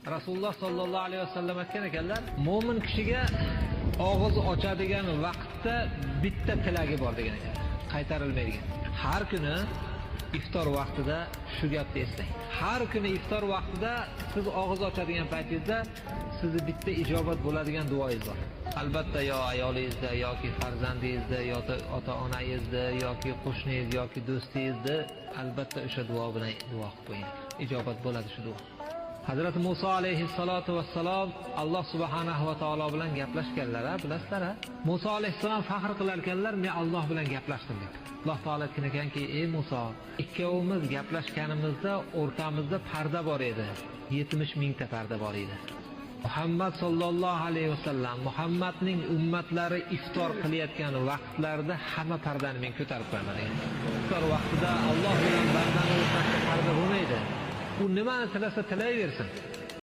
Rasululloh sollallohu alayhi vasallam aytgan ekanlar, mo'min kishiga og'iz ochadigan vaqtda bitta tilagi bor degan ekan, qaytarilmaydigan. Har kuni iftor vaqtida shu gapni eslang. Har kuni iftor vaqtida siz og'iz ochadigan paytingizda sizni bitta ijobat bo'ladigan duoingiz bor. Albatta yo ayolingizda yoki farzandingizda yoki ota-onangizda yoki qo'shningiz yoki do'stingizda albatta o'sha duo bilan duo qilib qo'ying. Ijobat bo'ladi shu duo. Hazrati Musa alayhissalatu vassalom Alloh subhanahu va taolo bilan gaplashganlar, bilasizlar-a? Musa alayhissalom faxr qilar ekanlar, men Alloh bilan gaplashdim deb. Alloh taolo aytgan ekanki, ey Musa, ikkovimiz gaplashganimizda o'rtamizda parda bor edi. 70 mingta parda bor edi. Muhammad sallallohu alayhi vasallam, Muhammadning ummatlari iftor qilayotgan vaqtlarida hamma pardani men ko'tarib qo'yaman degan. Iftor vaqtida Alloh bilan bandaning o'rtasida parda bo'lmaydi. U nimani tilasa tilayversin.